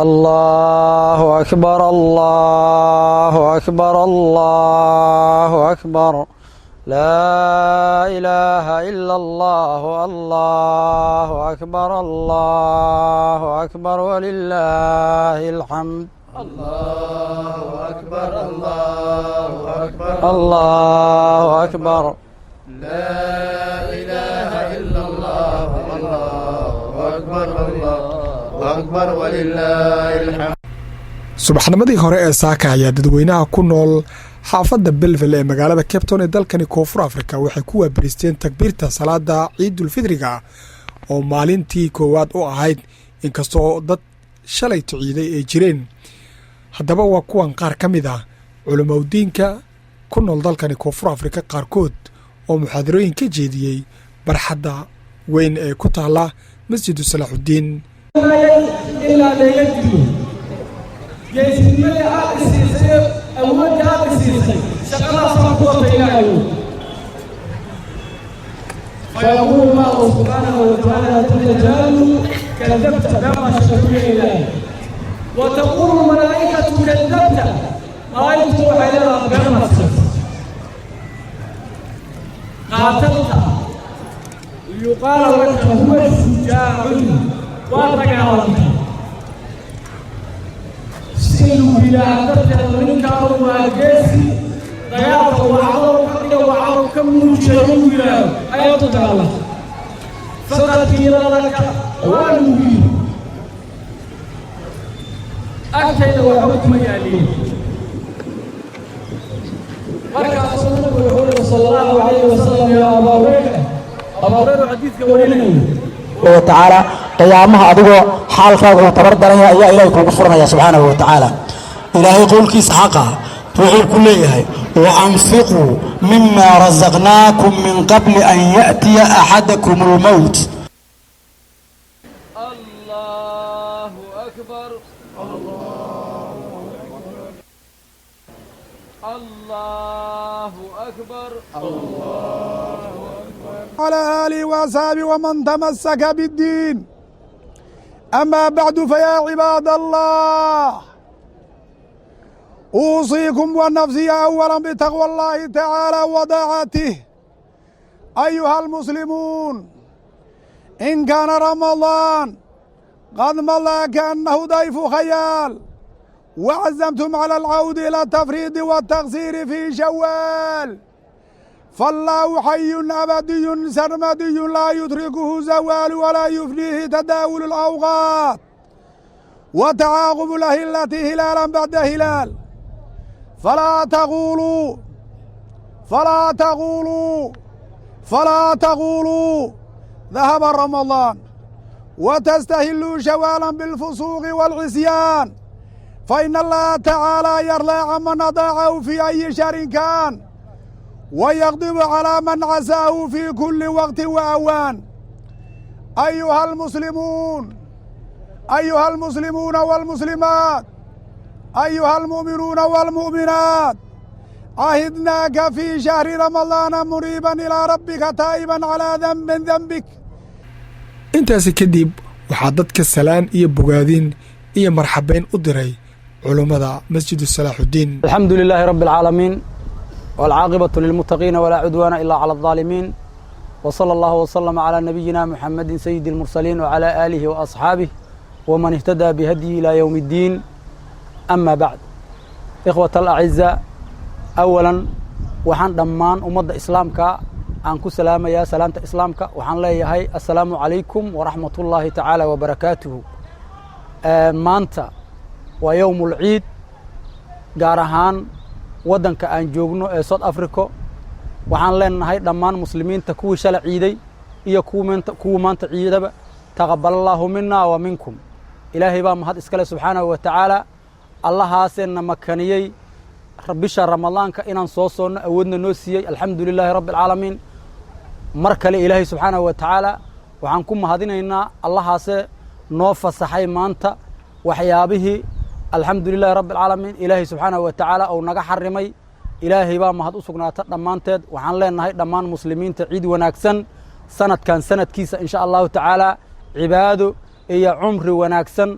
الله أكبر، الله أكبر، الله أكبر، لا إله إلا الله، الله أكبر، الله أكبر، ولله الحمد. الله أكبر، الله أكبر، الله أكبر، لا إله إلا الله، الله أكبر، الله أكبر، ولله الحمد. Subaxnimadii hore ee saaka ayaa dadweynaha ku nool xaafadda Bellville ee magaalada Cape Town ee dalkani Koonfur Afrika waxay ku waabariisteen takbiirta salaada Ciidulfidriga oo maalintii koowaad u ahayd, inkastoo dad shalay ticiiday ay jireen. Haddaba waa kuwan qaar ka mid ah culimaudiinka ku nool dalkani Koonfur Afrika qaarkood oo muxaadarooyin ka jeediyey barxadda weyn ee ku taala Masjidu Salaaxuddiin. Ilaa layga dilo, geesinimadii aad isiisay, awoodda aad isiisay, shaqadaasaan ku wata Ilaahayow. فيقول الله سبحانه وتعالى جل جلاله: كذبت، كما شكرت إلهي. وتقول الملائكة: كذبت. ملائكة waxay leedahay: garanaysa قاتلت ليقال لك هو شجاع، waa dagaalantay si lagu yidhaah darteeda, ninkaanu waa geesi, dagaalka wacdow ka dhiga, wacdow ka muujiya lagu yidhaaho ayaad u dagaalantay. فقد قيل لك, waa lagu yidhi. Agtayda waxba kuma yaaliin. Markaasuu Nabigu wuxuu yihi sala Allahu calayhi wasalam: yaa Abaa Hurayra. Abaa Hurayra xadiidka warinayo. Watacaala qiyaamaha adigoo xaalkaaga uu tabar daran yahay ayaa Ilaahay kuugu furanaya subxaanahu wa tacaala. Ilaahay qowlkiisa xaqa wuxuu ku leeyahay: وأنفقوا مما رزقناكم من قبل أن يأتي أحدكم الموت. الله أكبر، الله أكبر. على آله وأصحابه ومن تمسك بالدين. أما بعد، فيا عباد الله، أوصيكم ونفسي أولا بتقوى الله تعالى وطاعته. أيها المسلمون، إن كان رمضان قد مضى كأنه ضيف خيال، وعزمتم على العود إلى التفريط والتقصير في شوال، فالله حي أبدي سرمدي، لا يدركه زوال ولا يفنيه تداول الأوقات وتعاقب الأهلة هلالا بعد هلال. فلا تقولوا، فلا تقولوا، فلا تقولوا ذهب رمضان وتستهلوا شوالا بالفسوق والعصيان، فإن الله تعالى يرضى عمن أطاعه في أي شهر كان، ويغضب على من عصاه في كل وقت وأوان. أيها المسلمون، أيها المسلمون والمسلمات، أيها المؤمنون والمؤمنات، عهدناك في شهر رمضان منيبا إلى ربك، تائبا على ذنب ذنبك. Intaasi kadib waxaa dadka salaan iyo bogaadin iyo marxabeyn u diray culummada Masjidu Salaaxuddiin. الحمد لله رب العالمين، والعاقبة للمتقين، ولا عدوان إلا على الظالمين، وصلى الله وسلم على نبينا محمد سيد المرسلين وعلى آله وأصحابه ومن اهتدى بهديه إلى يوم الدين. أما بعد، إخوة الأعزاء، أولا waxaan dhammaan ummadda Islaamka aan ku salaamayaa salaamta Islaamka. Waxaan leeyahay: assalaamu calaykum waraxmatullaahi tacaala wabarakaatuhu. Maanta waa yowmul ciid, gaar ahaan waddanka aan joogno ee South Africa. Waxaan leenahay dhammaan muslimiinta, kuwii shala ciiday iyo kuwii maanta ciidaba: تقبل الله منا ومنكم. Ilaahay baa mahad iskale subxaanahu wa tacaala, Allahaaseenna makaniyey bisha Ramadaanka inaan soo soonno, awoodna noo siiyey. الحمد لله رب العالمين. Mar kale Ilaahay subxaanahu wa tacaala waxaan ku mahadinaynaa Allahaase noo fasaxay maanta waxyaabihii, الحمد لله رب العالمين, Ilaahay subxaanahu wa tacaala uu naga xarimay. Ilaahay baa mahad u sugnaata dhammaanteed. Waxaan leenahay dhammaan muslimiinta: ciid wanaagsan. Sanadkan sanadkiisa, insha Allahu tacaala, cibaado iyo cumri wanaagsan.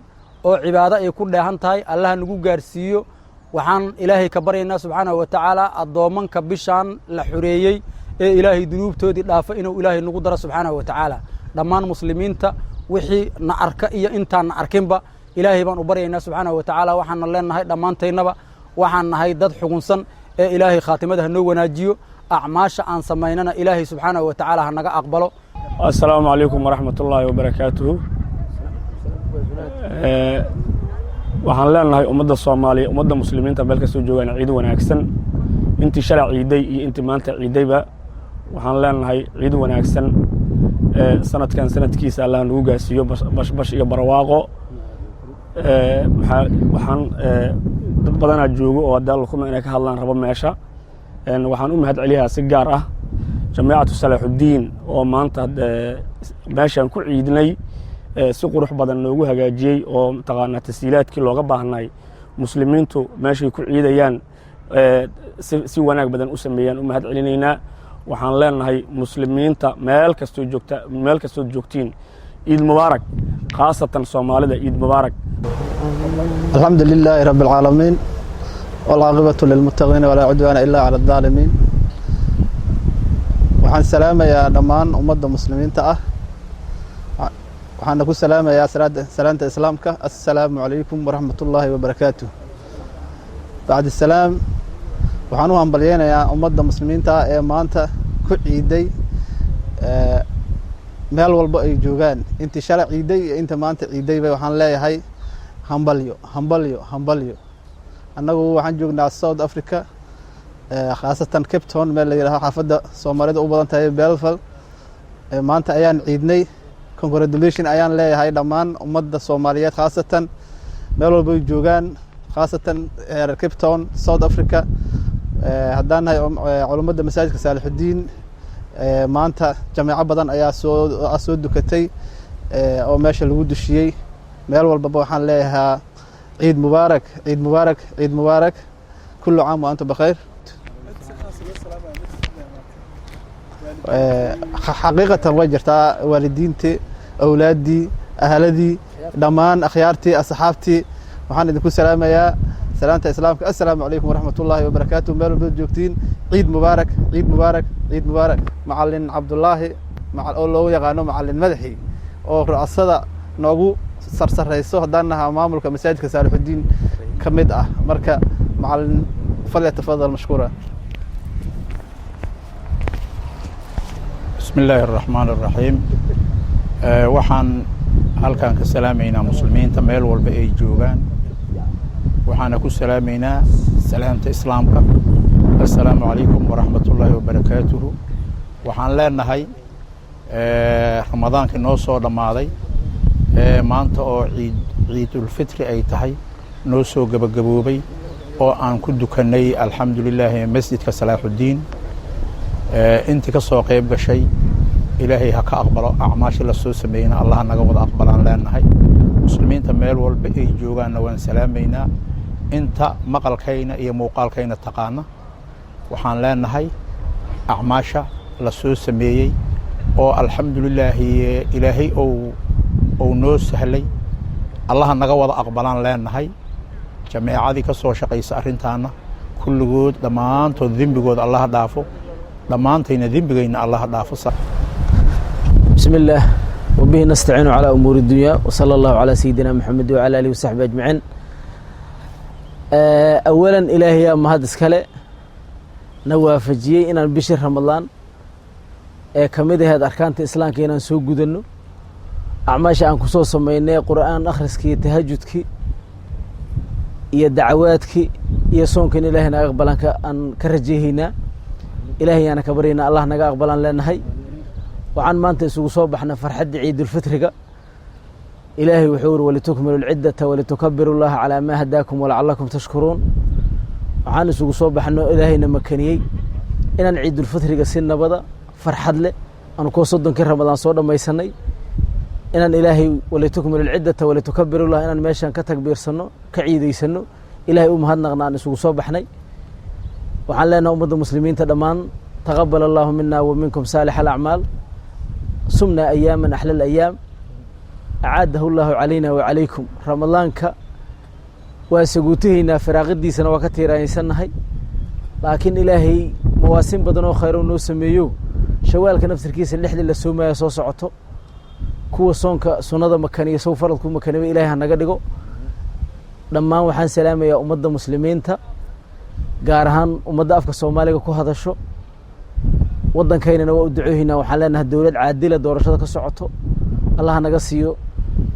Oo cibaado ay ku dheehan tahay Allaha nagu gaarsiiyo. Waxaan Ilaahay ka baryaynaa subxaanahu wa tacaala addoommanka bishaan la xureeyey ee Ilaahay dunuubtoodii dhaafo inuu Ilaahay nagu daro subxaanahu wa tacaala. Dhammaan muslimiinta wixii na arka iyo intaan na arkinba, Ilaahay baan u baryaynaa subxaanahu wa tacaala. Waxaana leenahay dhammaantaynaba waxaan nahay dad xugunsan ee Ilaahay khaatimada ha noo wanaajiyo, acmaasha aan samaynana Ilaahay subxaanahu wa tacaala ha naga aqbalo. Assalaamu calaykum waraxmatullaahi wabarakaatuhu. Waxaan leenahay ummadda Soomaaliya, ummadda muslimiinta meel kastoo joogaan, ciid wanaagsan. Intii shalay ciiday iyo intii maanta ciidayba waxaan leenahay ciid wanaagsan. Sanadkan sanadkiisa Allah nagu gaarsiiyo bashbash iyo barwaaqo. Waxaan dad badanaa joogo oo hadda lukuma inay ka hadlaan rabo meesha. Waxaan u mahad celiyaa si gaar ah Jamaacatu Salaaxuddiin oo maanta meeshaan ku ciidnay si qurux badan noogu hagaajiyey, oo mataqaanaa tashiilaadkii looga baahnay muslimiintu meeshay ku ciidayaan si wanaag badan u sameeyaan u mahad celinaynaa. Waxaan leenahay muslimiinta meel kastoo joogta, meel kastood joogtiin, ciid mubaarak, khaasatan Soomaalida, ciid mubaarak. الحمد لله رب العالمين، والعاقبة للمتقين، ولا عدوان إلا على الظالمين. Waxaan salaamayaa dhammaan ummadda muslimiinta ah. Waxaana ku salaamayaa salaanta islaamka: assalaamu calaykum waraxmat ullaahi wabarakaatuh. Bacdi salaam, waxaan u hambalyeynayaa ummadda muslimiinta ah ee maanta ku ciiday meel walba ay joogaan. Intii shalay ciiday iyo inta maanta ciidayba waxaan leeyahay hambalyo, hambalyo, hambalyo. Annagu waxaan joognaa South Africa, khaasatan Cape Town, meel la yidhaho xaafadda Soomaalida u badan tahay, Bellville. Maanta ayaan ciidnay. Congratulation ayaan leeyahay dhammaan ummadda Soomaaliyeed, khaasatan meel walba ay joogaan, khaasatan reer Cape Town, South Africa. Haddaan nahay culummada masaajidka Saalixudiin, maanta jameeco badan ayaa soo dukatay oo meesha lagu dushiyey. Meel walbaba waxaan leeyahaa ciid mubaarak, ciid mubaarak, ciid mubaarak. Kullu caam wa antum bikhayr. Xaqiiqatan way jirtaa: waalidiintii, awlaaddii, ahaladii, dhammaan akhyaartii, asxaabtii, waxaan idinku salaamayaa salaanta islaamka: assalaamu calaykum waraxmat ullaahi wabarakaatu. Meel walbaad joogtiin, ciid mubaarak, ciid mubaarak, ciid mubaarak. Macalin Cabdullaahi oo loogu yaqaano Macalin Madaxi oo ru'asada noogu sarsarayso haddaan nahaa maamulka masaajidka Saalixudiin ka mid ah. Marka macalin, falyatafadal mashkuura. Bismi illaahi araxmaan araxiim. Waxaan halkan ka salaamaynaa muslimiinta meel walba ay joogaan. Waxaana ku salaamaynaa salaamta islaamka: assalaamu calaykum waraxmat ullaahi wabarakaatuhu. Waxaan leenahay ramadaankii noo soo dhammaaday, maanta oo ciid ciidulfitri ay tahay noo soo gebagaboobay oo aan ku dukannay, alxamdu lilaahi, masjidka Salaaxuddiin. Intii ka soo qayb gashay Ilaahay ha ka aqbalo, acmaashii la soo sameeyeyna Allah naga wada aqbalaan leenahay. Muslimiinta meel walba ay joogaanna waan salaamaynaa. Inta maqalkayna iyo muuqaalkayna taqaana waxaan leenahay acmaasha la soo sameeyey oo alxamdu lilaahi Ilaahay ou noo sahlay, Allaha naga wada aqbalaan leenahay. Jameecadii ka soo shaqaysa arrintaana kulligood dhammaantood dembigooda Allaha dhaafo, dhammaantayna dembigayna Allaha dhaafo. بسم الله وبه نستعين على أمور الدنيا، وصلى الله على سيدنا محمد وعلى آله وصحبه أجمعين. أولا إلهي yaa mahad iskale na waafajiyey inaan bishii Ramadaan ee ka mid ahayd arkaanta islaamka inaan soo gudanno. Acmaasha aan kusoo samaynay, Qur'aan akhriskii iyo tahajudkii iyo dacawaadkii iyo soonkan, Ilahay naga aqbalaan aan ka rajayhaynaa. Ilahay yaana ka baryaynaa, Allah naga aqbalaan leenahay. Waxaan maanta isugu soo baxnay farxadda ciidulfitriga. Ilaahay wuxuu uri: walitukmilu lciddata walitukabiru llaha calaa maa hadaakum walacalakum tashkuruun. Waxaan isugu soo baxno, Ilaahayna makaniyey inaan ciidulfitriga si nabada farxad leh aanu koo 30kii Ramadaan soo dhammaysanay, inaan Ilaahay walitukmilu lciddata walitukabiru llah, inaan meeshaan ka takbiirsanno, ka ciidaysano, Ilahay u mahadnaqna aan isugu soo baxnay. Waxaan leenahay ummadda muslimiinta dhammaan: taqabal allahu mina wa minkum saalix alacmaal. Sumna ayaaman axla alayaam. Acaadahu llaahu calayna wacalaykum. Ramadaanka waa saguutahaynaa, firaaqidiisana waa ka tiiraanaysannahay, laakiin Ilaahay mawaasin badan oo khayro noo sameeyo. Shawaalka naftirkiisa lixdii la soomaya soo socoto, kuwa soonka sunnada makaniyo sow faradku makaniba Ilahay ha naga dhigo. Dhammaan waxaan salaamayaa ummadda muslimiinta, gaar ahaan ummadda afka Soomaaliga ku hadasho. Waddankaynana waa u ducoohaynaa. Waxaan leenahay dowlad caadila doorashada ka socoto Allah naga siiyo.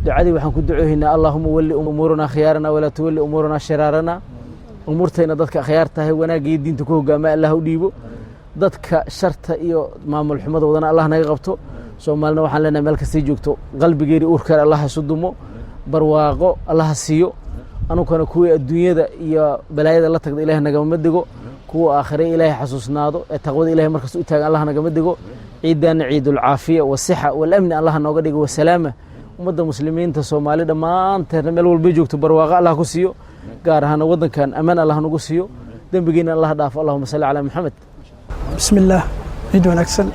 Ducadii waxaan ku ducoohaynaa: "Allaahuma walli umuuranaa khiyaarana walaa tuwalli umuuranaa shiraarana." Umuurtayna dadka akhyaar tahay, wanaagga iyo diinta ku hogaama Allah u dhiibo. Dadka sharta iyo maamul xumada wadana Allah naga qabto. Soomaalina waxaan leenahay meel kastay joogto qalbigeeri uurkeer Allah isu dumo, barwaaqo Allah siiyo. Anukana kuwii adduunyada iyo balaayada la tagda Ilahay nagama digo, kuwa aakhire Ilaahay xasuusnaado ee taqwada Ilahay markasta u taagan Allah nagama digo. Ciidaana ciidulcaafiya wasixa walamni Allah nooga dhigo, wasalaama. Ummadda muslimiinta Soomaali dhammaanteedna meel walbay joogto barwaaqo Allah ku siiyo, gaar ahaana waddankan ammaan Allah nagu siiyo, dembigeena Allah dhaafo. Allahuma salli calaa Maxamed. Bismillaah, ciid wanaagsan.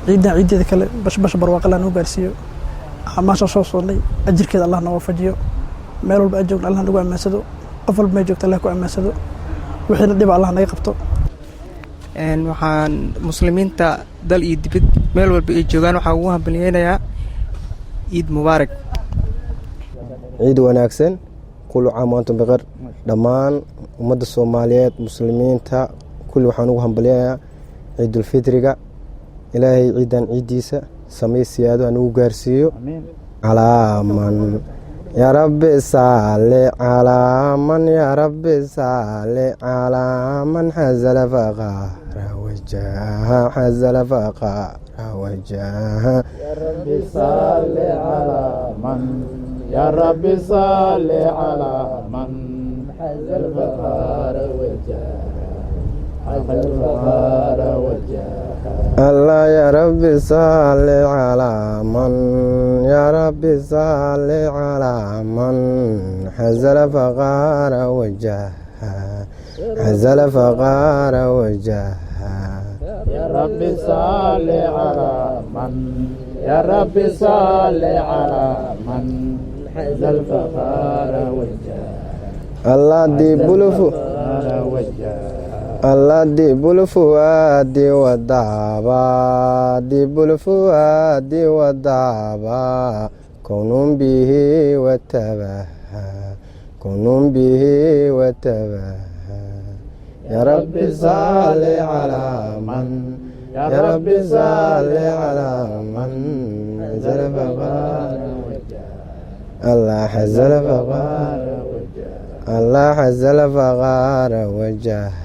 Ciidan ciiddeeda kale bashbash barwaaqo Allah nagu gaarsiiyo. Acmaasha soo soonnay ajirkeeda Allah na waafajiyo. Meel walba aad joogna Allah nagu ammaansado. Qof walba mee joogta Allah ku ammaansado. Wixiina dhiba Allah naga qabto. Waxaan muslimiinta dal iyo dibad meel walba ay joogaan waxaan ugu hambalyeynayaa ciid mubaarak. Ciid wanaagsan, kullu caam wa antum bikhayr. Dhammaan ummadda Soomaaliyeed, muslimiinta kulli waxaan ugu hambalyayaa ciidulfitriga. Ilaahay ciidan ciiddiisa samay siyaado anugu gaarsiiyo. Calaaman yaa Rabbi saali calaaman, yaa Rabbi saali calaaman xazala faqaara wajaha, xazala faqaara wajaha. يا رب صل على من حز الفقار وجاه، حز الفقار وجاه. الله يا رب صل على من، يا رب صل على من حزل فقار وجاه، حزل فقار وجاه. يا رب صل على من، يا رب صل على من حز الفقار وجاه. الله دي بلفو الله دي بالفؤاد والدعوة، دي بالفؤاد والدعوة، كون به وتباهى، كون به وتباهى. يا رب صل على من، يا رب صل على من حزل فقار الله، حزل فقار الله، حزل فقار وجهها.